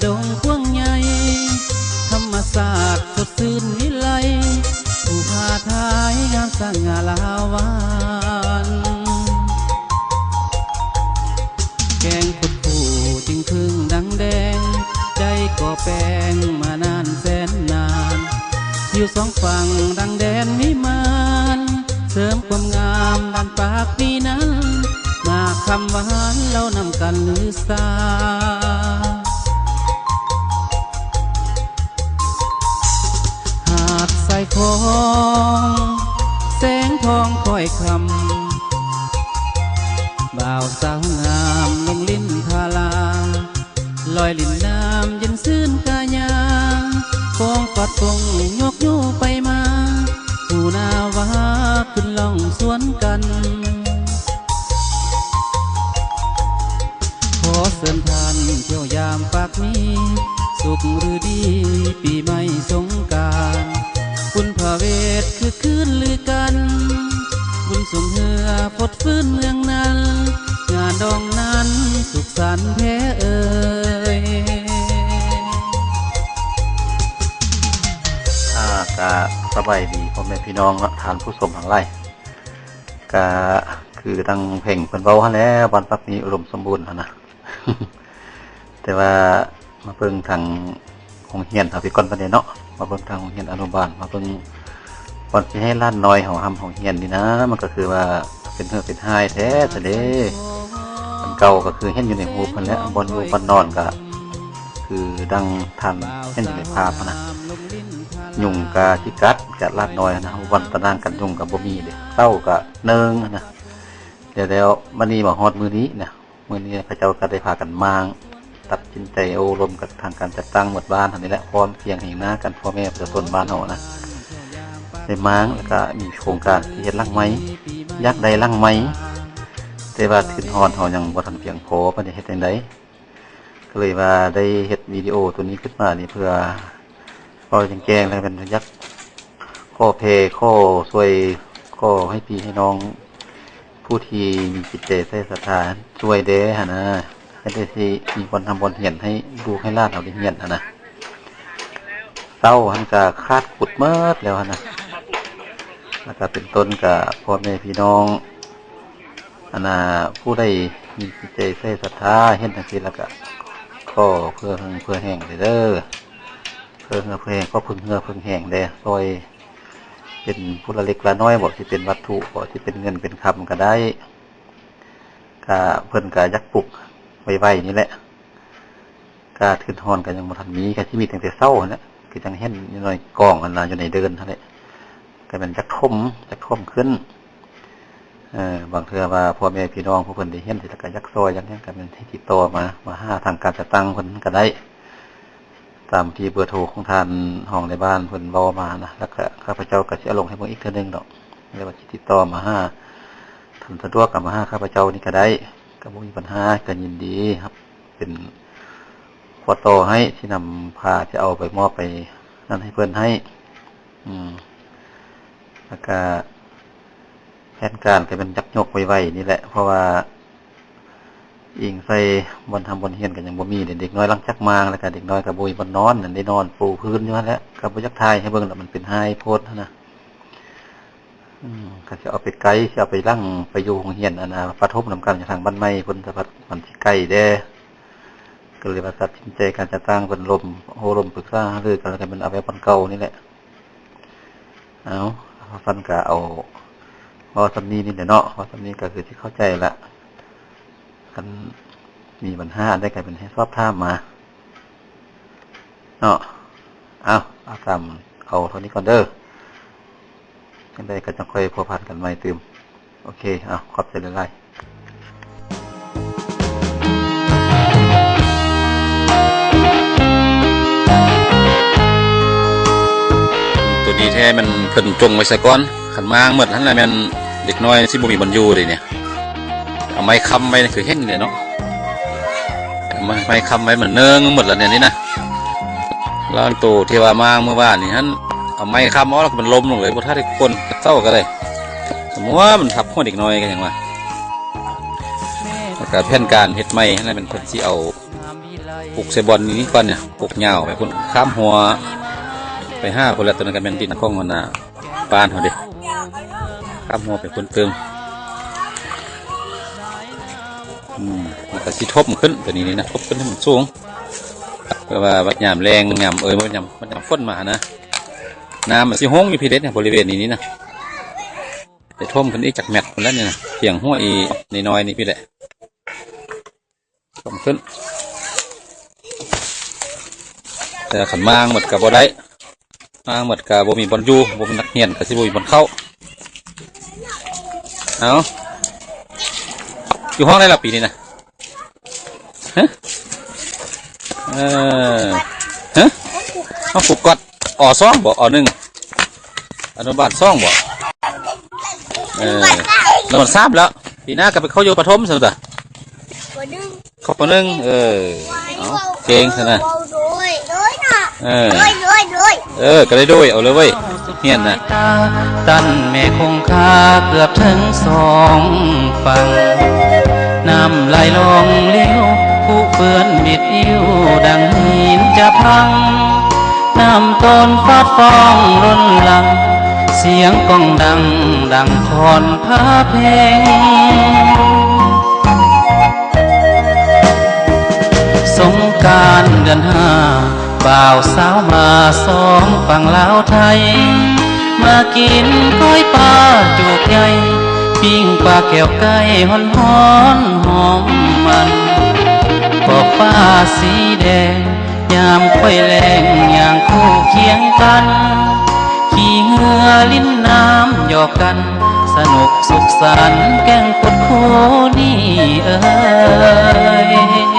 ດົງກວ້າງໃຫຍ່ ທຳມະຊາດສົດຊື່ນວິໄລ ພູຜາຖ່າຍງາມສະຫງ່າລາວານ ແກ້ງຄຸດຄູ່ຈຶ່ງເພິ່ງດັງແດງ ໃຈກໍແປງມານານແສນນານ ຢູ່ສອງຝັ່ງດັ່ງແດນວິມານ ເສີມຄວາມງາມບ້ານປາກປີນັນ ໜ້າຄຳຫວານເລົ່ານຳກັນລືສາ ຫາດຊາຍຂອງ ແສງທອງຄ້ອຍຄ່ຳ ບ່າວສາວງາມລົງຫຼິ້ນທາລາ ລອຍຫຼິ້ນນ້ຳເຢັນຊື່ນກາຍາ ຟອງຟາດຟົງຍົກຍູ້ໄປມາ ຫູໜ້າວ່າຂຶ້ນລ່ອງສວນກັນ ຂໍເຊີນທ່ານທ່ຽວຢາມປາກມີ ສຸກຫຼືດີປີໃໝ່ສົງການ ບຸນພະເວດຄຶກຄື້ນລືກັນ ບຸນສົງເຮືອຟົດຟື້ນເມືອງນັ້ນ ງານດອງນັ້ນສຸກສັນແທ້ເອີຍ. ອ່າ ກະສະບາຍດີພໍ່ແມ່ພີ່ນ້ອງເນາະ ທ່ານຜູ້ຊົມທັງຫຼາຍ ກະຄືດັ່ງເພງເພິ່ນເວົ້າຫັ້ນແຫຼະ ບ້ານປັກມີອຸດົມສົມບູນຫັ້ນນະ ແຕ່ວ່າມາເບິ່ງທາງໂຮງຮຽນເຮົາໄປກ່ອນບັດນີ້ເນາະ ມາເບິ່ງທາງໂຮງຮຽນອະນຸບານ ມາເບິ່ງບ່ອນຊິໃຫ້ຫຼານນ້ອຍເຮົາຮ່ຳເຮົາຮຽນນີ້ນະ ມັນກໍຄືວ່າເປັນເຫື່ອເປັນຫາຍແທ້ຊະເດ້ ອັນເກົ່າກໍຄືເຫັນຢູ່ໃນຮູບຫັ້ນແຫຼະ ບ່ອນຢູ່ບ່ອນນອນກໍຄືດັ່ງທ່ານເຫັນຢູ່ໃນພາບຫັ້ນນະ ຍຸງກະຊິກັດ ກັດຫຼານນ້ອຍຫັ້ນນະ ບ່ອນຕາໜ່າງກັນຍຸງກໍບໍ່ມີເດ້ ເຕົ້າກໍເໜິງຫັ້ນນະ ແລ້ວໆ ບັດນີ້ມາຮອດມື້ນີ້ນະ ມື້ນີ້ເຂົາເຈົ້າກໍໄດ້ພາກັນມ້າງ ຕັດສິນໃຈໂອ້ລົມກັບທາງການຈັດຕັ້ງໝົດບ້ານເຮົານີ້ແຫຼະ ພ້ອມພຽງແຮງໜ້າກັນ ພໍ່ແມ່ປະຊາຊົນບ້ານເຮົານະ ໄດ້ມ້າງ ແລ້ວກໍມີໂຄງການຊິເຮັດຫຼັງໃໝ່ ຢາກໄດ້ຫຼັງໃໝ່ ແຕ່ວ່າທຶນຮອນເຮົາຍັງບໍ່ທັນພຽງພໍ ປານໃດ ເຮັດຈັ່ງໃດ ກໍເລີຍວ່າໄດ້ເຮັດວິດີໂອໂຕນີ້ຂຶ້ນມານີ້ ເພື່ອເວົ້າແຈ້ງໆ ແລ້ວກໍຢາກຂໍແຜ່ ຂໍຊ່ວຍ ຂໍໃຫ້ພີ່ໃຫ້ນ້ອງ ຜູ້ທີ່ມີຈິດໃຈໃສ່ສັດທາຊ່ວຍແດ່ຫັ້ນນະ ເຮັດໄດ້ຊິມີບ່ອນຮ່ຳບ່ອນຮຽນໃຫ້ລູກໃຫ້ຫຼານເຮົາໄດ້ຮຽນຫັ້ນນະ ເຕົ້າຫັ້ນກະຂາດຂຸດໝົດແລ້ວຫັ້ນນະ ແລ້ວກະເປັນຕົ້ນກະພໍ່ແມ່ພີ່ນ້ອງ ອັນນ່າ ຜູ້ໃດມີຈິດໃຈໃສ່ສັດທາເຫັນຈັ່ງຊີ້ ແລ້ວກະຂໍເພື່ອເຫື່ອເພື່ອແຮງເດີ ເພື່ອເຫື່ອເພື່ອແຮງ ຂໍເພິ່ງເຫື່ອເພິ່ງແຮງແດ່ ຊ່ອຍເປັນຜູ້ລະເລັກລະນ້ອຍບໍ ຊິເປັນວັດຖຸບໍ ຊິເປັນເງິນເປັນຄຳກໍໄດ້ ກະເພິ່ນກະຢາກປຸກໄວໆນີ້ແຫຼະ ກະທຶນຮອນກໍຍັງບໍ່ທັນມີ ກໍຊິມີຕັ້ງແຕ່ເຊົ້າຫັ້ນແຫຼະ ຄືຈັ່ງເຫັນຢູ່ໃນກອງຫັ້ນນະ ຢູ່ໃນເດີ່ນຫັ້ນແຫຼະ ກໍແມ່ນຈັກຖົມ ຈັກຖົມຂຶ້ນ ເອີ ບາງເທື່ອວ່າພໍ່ແມ່ພີ່ນ້ອງຜູ້ເພິ່ນໄດ້ເຫັນ ແລ້ວກໍຢາກຊ່ອຍຢາກຫຍັງ ກໍແມ່ນໃຫ້ຕິດຕໍ່ມາ ມາຫາທາງການຈັດຕັ້ງເພິ່ນກໍໄດ້ ຕາມທີ່ເບີໂທຂອງທ່ານຮອງນາຍບ້ານເພິ່ນເວົ້າມານະ ແລ້ວກໍຂ້າພະເຈົ້າກໍຊິເອົາລົງໃຫ້ເບິ່ງອີກເທື່ອໜຶ່ງດອກ ຫຼືວ່າຊິຕິດຕໍ່ມາຫາ ທ່ານສະດວກກໍມາຫາຂ້າພະເຈົ້ານີ້ກໍໄດ້ ກໍບໍ່ມີບັນຫາ ກໍຍິນດີຮັບເປັນຂໍ້ຕໍ່ໃຫ້ ຊິນຳພາ ຊິເອົາໄປມອບໄປນັ້ນໃຫ້ເພິ່ນໃຫ້ ອືມ ແລ້ວກະແຜນການກໍແມ່ນຢາກຍົກໄວໆນີ້ແຫຼະ ເພາະວ່າອີງໃສ່ບ່ອນຮ່ຳບ່ອນຮຽນກໍຍັງບໍ່ມີເດ້ ເດັກນ້ອຍຫຼັງຈາກມາແລ້ວກະເດັກນ້ອຍກໍບໍ່ມີບ່ອນນອນ ໄດ້ນອນປູພື້ນຢູ່ຫັ້ນແຫຼະ ກໍບໍ່ຢາກຖ່າຍໃຫ້ເບິ່ງດອກ ມັນເປັນຮ້າຍໂພດຫັ້ນນະ. ອືມ ຄັນຊິເອົາໄປໄກ ຊິເອົາໄປຫຼັງ ໄປຢູ່ໂຮງຮຽນ ອັນນ່າ ປະຖົມນຳກັນ ຢູ່ທາງບ້ານໃໝ່ພຸ້ນ ແຕ່ວ່າມັນຊິໄກແດ່ ກໍເລີຍວ່າຕັດສິນໃຈການຈັດຕັ້ງເພິ່ນລົມ ໂອ້ລົມປຶກສາຫາລືກັນ ແລ້ວກໍແມ່ນເອົາໄວ້ບ່ອນເກົ່ານີ້ແຫຼະ. ເອົາ ຊັ້ນກໍເອົາ ເວົ້າສ່ຳນີ້ນີ້ແຫຼະເນາະ ເວົ້າສ່ຳນີ້ກໍຄືຊິເຂົ້າໃຈລະ ຄັນມີບັນຫາອັນໃດກໍແມ່ນໃຫ້ສອບຖາມມາເນາະ. ເອົາ ເອົາຕາມ ເອົາເທົ່ານີ້ກ່ອນເດີ ຈັ່ງໃດກໍຈັ່ງຄ່ອຍພົວພັນກັນໃໝ່ຕື່ມ. ໂອເຄ ເອົາ ຂອບໃຈຫຼາຍໆ. ໂຕດີແທ້ແມ່ນເພິ່ນຈົ່ງໄວ້ຊະກ່ອນ ຄັນມ້າງໝົດຫັ້ນລະແມ່ນເດັກນ້ອຍຊິບໍ່ມີບ່ອນຢູ່ເດນີ້. ເອົາໄມ້ຄ້ຳໄວ້ຄືເຫັນນີ້ເນາະ ເອົາໄມ້ ໄມ້ຄ້ຳໄວ້ ມັນເນີງໝົດລະແນວນີ້ນະ. ລະອັນໂຕທີ່ວ່າມາມື້ວານນີ້ຫັ້ນ ເອົາໄມ້ຄ້ຳເອົາ ລະມັນລົ້ມລົງເລີຍ ບໍ່ທັນໄດ້ຄົນເຊົາກໍໄດ້ ສົມມຸດວ່າມັນທັບຫົວເດັກນ້ອຍກໍຫຍັງວ່າ ລະກະແຜນການເຮັດໃໝ່ຫັ້ນລະ ແມ່ນເພິ່ນຊິເອົາ ປູກໃສ່ບ່ອນນີ້ກ່ອນນີ້ ປູກຍາວໄປພຸ້ນ ຂ້າມຮົ້ວໄປຫາພຸ້ນແຫຼະ. ໂຕນັ້ນກໍແມ່ນດິນຂອງອັນນ່າ ບ້ານເຮົາເດ້ ຂ້າມຮົ້ວໄປພຸ້ນຕື່ມ. ອືມ ມັນກໍຊິທົບຂຶ້ນ ໂຕນີ້ນີ້ນະ ທົບຂຶ້ນໃຫ້ມັນສູງ ເພື່ອວ່າຍາມແລ້ງ ຍາມ ເອີ ຍາມ ຍາມຝົນມາຫັ້ນນະ ນ້ຳມັນຊິຫົ່ງຢູ່ພີ້ເດ້ ບໍລິເວນນີ້ນີ້ນະ. ໄປຖົມຂຶ້ນອີກຈັກແມັດພຸ້ນແຫຼະນີ້ນະ ພຽງຫົວອີນ້ອຍໆນີ້ພີ້ແຫຼະ ຖົມຂຶ້ນ. ແຕ່ຄັນມ້າງໝົດກໍບໍ່ໄດ້ ມ້າງໝົດກໍບໍ່ມີບ່ອນຢູ່ ບໍ່ມີນັກຮຽນກໍຊິບໍ່ມີບ່ອນເຂົ້າ. ເອົາ ຢູ່ຫ້ອງໃດລະປີນີ້ນະ? ຮະ? ເອີ ຮະ? ເຮົາປູກກອດ ອໍສອງບໍ? ອໍໜຶ່ງ ອະນຸບານສອງບໍ? ເອີ ອະນຸບານສາມແລ້ວ ປີໜ້າກໍໄປເຂົ້າຢູ່ປະຖົມຊັ້ນຕະ ປ.ໜຶ່ງ ເຂົ້າ ປ.ໜຶ່ງ ເອີ ເອົາ ເກັ່ງຊັ້ນນະ ໂດຍ ໂດຍນະ ເອີ ໂດຍ ໂດຍ ໂດຍ ເອີ ກໍໄດ້ໂດຍເອົາເລີຍເວີຍ ຮຽນນະ. ຕັນແມ່ຄົງຄາເກືອບເຖິງສອງຝັ່ງ ນ້ຳໄຫຼລ່ອງຫຼິວ ຜຸເປື້ອນມິດອິ້ວ ດັ່ງຫີນຈະພັງ ນ້ຳຕົ້ນຟາດຟອງລົນຫຼັ່ງ ສຽງກ້ອງດັງ ດັ່ງຄອນພາເພັງ. ສົງການເດືອນຫ້າ ບ່າວສາວມາສອງຝັ່ງລາວໄທ ມາກິນກ້ອຍປາໂຈກໃຫຍ່ ປີ້ງປາແກ້ວໄກ່ຮ້ອນໆຫອມມັນ ຂອບຟ້າສີແດງ ຍາມຂ້ອຍແລງຍ່າງຄູ່ຄຽງກັນ ຂີ່ເຮືອຫຼິ້ນນ້ຳຫຍອກກັນ ສະໜຸກສຸກສັນແກ້ງຄົດຄູ່ນີ້ເອີຍ.